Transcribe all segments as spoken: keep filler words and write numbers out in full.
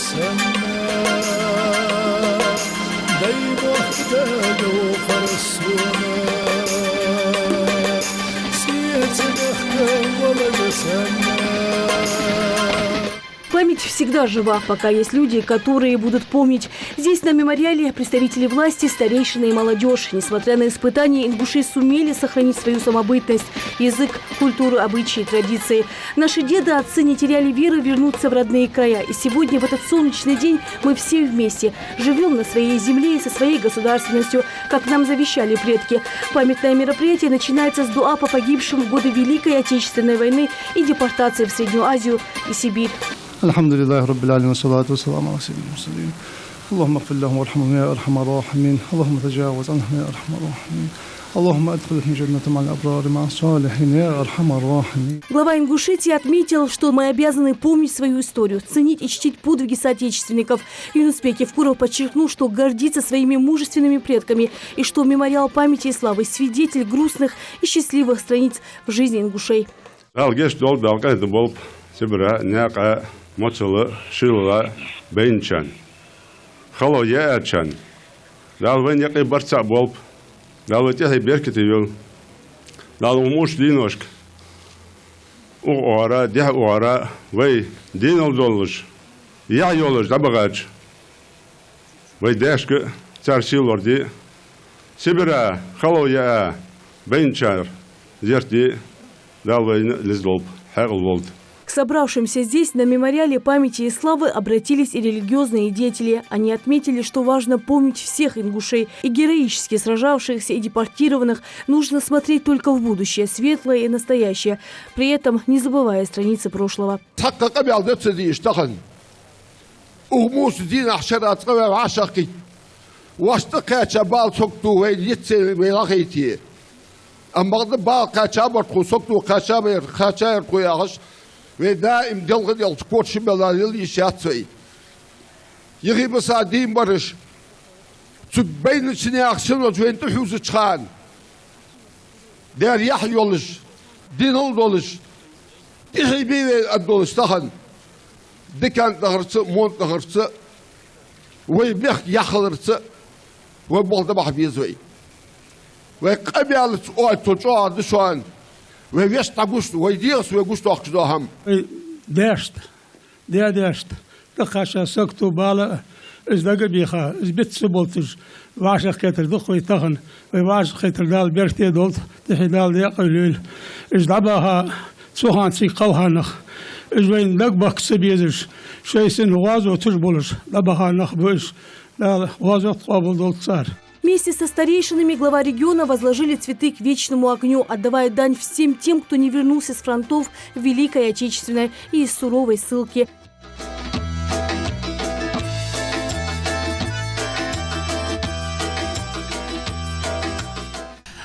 Санна, дай мохк дагавохар сона, цӀе ца мехка валага санна. Память всегда жива, пока есть люди, которые будут помнить. Здесь, на мемориале, представители власти, старейшины и молодёжь. Несмотря на испытания, ингуши сумели сохранить свою самобытность, язык, культуру, обычаи, традиции. Наши деды, отцы не теряли веры вернуться в родные края. И сегодня, в этот солнечный день, мы все вместе живём на своей земле и со своей государственностью, как нам завещали предки. Памятное мероприятие начинается с дуа по погибшим в годы Великой Отечественной войны и депортации в Среднюю Азию и Сибирь. الحمد لله رب العالمين، والصلاة والسلام على سيد المرسلين. اللهم اغفر لهم وارحمهم يا أرحم الراحمين. اللهم تجاوز عنهم يا أرحم الراحمين. اللهم أدخلهم الجنة مع الأبرار مع الصالحين يا أرحم الراحمين. Глава Ингушетии отметил, что мы обязаны помнить свою историю, ценить и чтить подвиги соотечественников. Юнус-Бек Евкуров подчеркнул, что гордится своими мужественными предками и что мемориал памяти и славы — свидетель грустных и счастливых страниц в жизни ингушей. Дала гешт долда, Дала къахетам болба Сибре, наькъа, моцала, шийла байначарна, хало яьчарна. Дала вайна юкъе барт цхьа болба, Дала вай тӀехье беркате йойла. Дала укх мо дийношка, укх оагӀора, дехьа оагӀора вай денал долаш, яхь йолаш дӀабахача вай даьшка а цар сий лораде, Сибре хало яь байначар зерате Дала вайна низ лолба, хьаькъал лолда. К собравшимся здесь, на мемориале памяти и славы, обратились и религиозные деятели. Они отметили, что важно помнить всех ингушей и героически сражавшихся, и депортированных. Нужно смотреть только в будущее, светлое и настоящее, при этом не забывая страницы прошлого. Цхьаккха къамаьл дац из тахан. Укх муса дийнахьа шера цкъа вай вӀашагӀкхийтта, вӀашагӀкхаьча бала сагото вайна йицъе, вай лахийте. Амма бакъда бала кхаьча бар тхона, сагото кхаьча бар, кхаьча яр тхона яхаш, вай даим делха-делхача корта ши мел лела йиш яц вай. Йихи баса дийна бараш, цу байнача наьха синош вайна тӀахьувзача хана, дера яхь йолаш, денал долаш, тӀехье бе вай а долаш тахан, дикан тӀехьарца, мон тӀехьарца, вай мехка яхь хиларца, вай болх дӀабахьа беза вай. Вай къамаьлаца оале цул чӀоагӀа да шоана. Вай вешта дӀагуш, вай дегӀаца вай гуш доахкаш дола хӀама. Вай даьшта, даь-даьшта тӀакхаьча сагото, бала а, из дагабеха, из биц ца болташ, вӀашагӀкхетар да-кх вай тахан. Вай вӀашагӀкхетар Дала беркате долда, тӀехье Дала даькъала йойла. Уж дӀабаха цу хана цига кхелха нах, уж вайна дагабахка ца безаш, шоай сина гӀазота чу болаш дӀабаха нах ба уж. Дала гӀазот къоабал долда цар. Вместе со старейшинами глава региона возложили цветы к вечному огню, отдавая дань всем тем, кто не вернулся с фронтов Великой Отечественной и из суровой ссылки.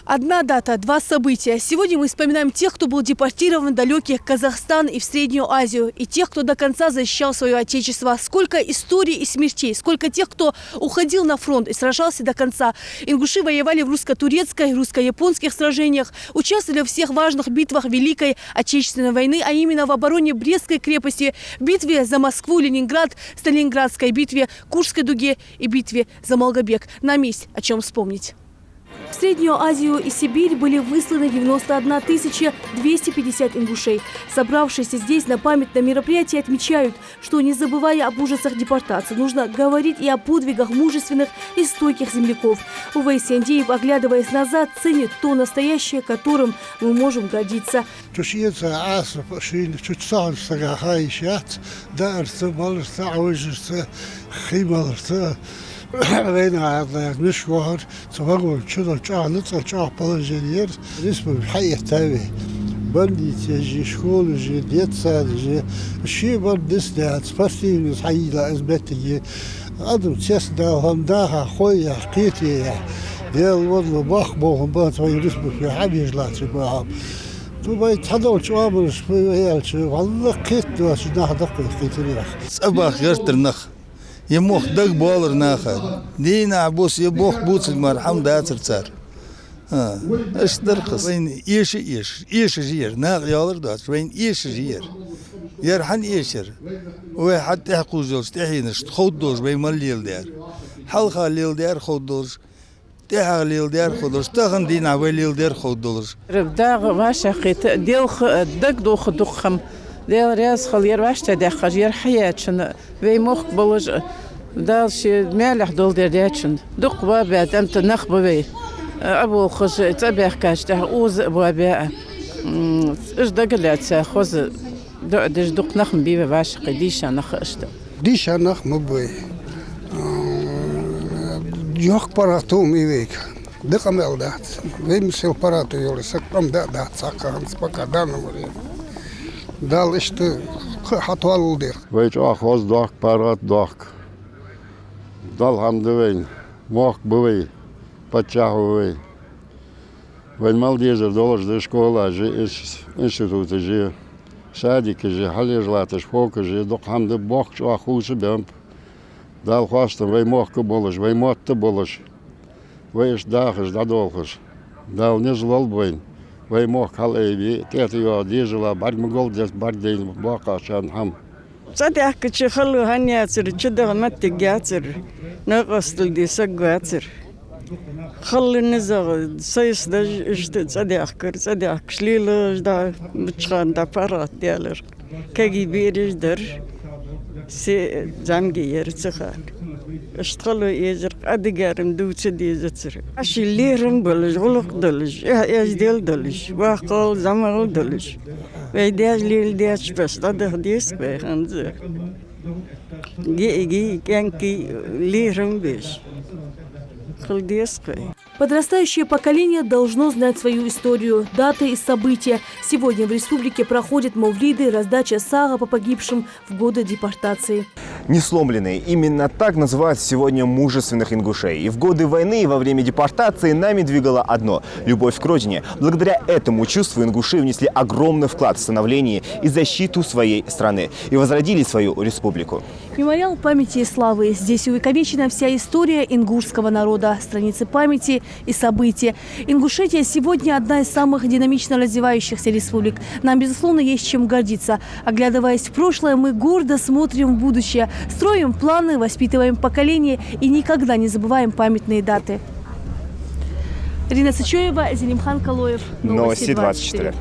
Одна дата, два события. Сегодня мы вспоминаем тех, кто был депортирован в далёкий Казахстан и в Среднюю Азию, и тех, кто до конца защищал своё Отечество. Сколько историй и смертей, сколько тех, кто уходил на фронт и сражался до конца. Ингуши воевали в русско-турецкой, русско-японских сражениях, участвовали во всех важных битвах Великой Отечественной войны, а именно в обороне Брестской крепости, битве за Москву, Ленинград, Сталинградской битве, Курской дуге и битве за Малгобек. Нам есть о чём вспомнить. В Среднюю Азию и Сибирь были высланы девяносто одна тысяча двести пятьдесят ингушей. Собравшиеся здесь на памятном мероприятии отмечают, что, не забывая об ужасах депортации, нужно говорить и о подвигах мужественных и стойких земляков. Увейс Яндиев, оглядываясь назад, ценит то настоящее, которым мы можем гордиться. Цу шеца Ӏаса шийна цу цхьан сага ха йиш яц, даарца, маларца, Ӏовижарца, хий маларца. Вайнаха Ӏаьдала яз миш вахар, цу вагон чу чӀоагӀа нуцӀар, чӀоагӀа положени яр. Республика хьаэттаве. Больницаш а, школаш а, детсадаш а, ши бар дис дац, постийна хьайийла из моттиг. Адам цецдала хӀама даха, хой яхь, кхетаяь, Даьла валла бакъ болх бац вай республика хьабеш лацар бахьа. Ту вай цхьадолча оамалашка вай аьлча, валла кхетадоацаш нах да-кх вай кхетарах. ЦӀабаха гӀертар нах. Е мохк дагабоалар наха. Дийнахьа, бус е мохк бувцалга мара хӀама дацар цар. ХӀа, иштта дар-кх из. Вайна эша а эшаш, эшаш яр, накъа йоалар доацаш, вайна эшаш яр. Ер хӀана эшар? Вай хьатӀа тӀехьа кхувш йолча тӀехьенашта ховргдолаш вай мел леладаьр. Хьалха леладаьр ховргдолаш, тӀехьагӀа леладаьр ховргдолаш, тахан дийнахьа вай леладер ховргдолаш. Раб дагӀа вӀашагӀкхийтта, делха, дагадоха дукха хӀама. Даьла раьза хилва ер вӀаштӀехьдаьккхача, ер хьаяьчунна, вай мохк болаш, Дала ший маьлехь долаш даьчунна. Дукха боабаь тӀем тӀа нах ба вай. Ӏоболхаш, цӀабаьхкача тӀехьа укхаза а боабаь. М, уж дагалаьца хоза дуӀа деш дукха нах ма бий вай вӀашагӀкхийтта, дийша нах а иштта. Дийша нах ма бий. М, йоккха паргӀато ма йий вайга. Дика къамаьл дац. Вай мишта паргӀато йолаш саг къам да а дац, цхьаккха хӀанз пока данный момент. Дала иштта кхы а хьатоалалда ер. Вай чӀоагӀа хоза дохк, паргӀата дохк. Далла хьамда вайна, мохк ба вай, паччахь ва вай. Вайна мел дезар долаш да школаш а, ис-, институташ а, садикаш а, хьалъеш латташ ФОКаш а, дукха хӀама да, мохк чӀоагӀа хувцабеннаб. Дала хоастам вай мохк а болаш, вай мотт а болаш, вай иштта дахаш, дӀадолхаш. Дала низ лулба вайна, вай мохк хьалаайбе, тӀехьа йоагӀа дезала бӀарг ма голдеш, бӀаргадайна боккхагӀчарна хӀама. ЦӀадаьхкача хало хӀама яцар, чудаха моттиг яцар, новкъостал де саг вацар. Хала низагӀа сайца даж иштта цӀадаьхкар, цӀадаьхкача лелаш дӀа, бучхана дӀа паргӀата даьлар. Кагий бераш дар, се зӀамига яр цу хана. Иштта хало эзар, къа дигар-м дувца дезацар. Ӏа ший лерхӀам болаш, гӀулакх долаш, эхь-эздел долаш, воккхагӀал, зӀамагӀал долаш. Вай даьша леладаьча бесса дӀадаха деза-кх вай хӀанз а. ГиӀиги, кӀаьнки лерхӀам беш хила деза-кх вай. Подрастающее поколение должно знать свою историю, даты и события. Сегодня в республике проходят мовлиды, раздача сагӀа по погибшим в годы депортации. Несломленные. Именно так называют сегодня мужественных ингушей. И в годы войны, и во время депортации нами двигало одно — любовь к родине. Благодаря этому чувству ингуши внесли огромный вклад в становление и защиту своей страны. И возродили свою республику. Мемориал памяти и славы. Здесь увековечена вся история ингушского народа, страницы памяти и события. Ингушетия сегодня одна из самых динамично развивающихся республик. Нам, безусловно, есть чем гордиться. Оглядываясь в прошлое, мы гордо смотрим в будущее, строим планы, воспитываем поколение и никогда не забываем памятные даты. Рина Сычоева, Зелимхан Калоев. Новости двадцать четыре.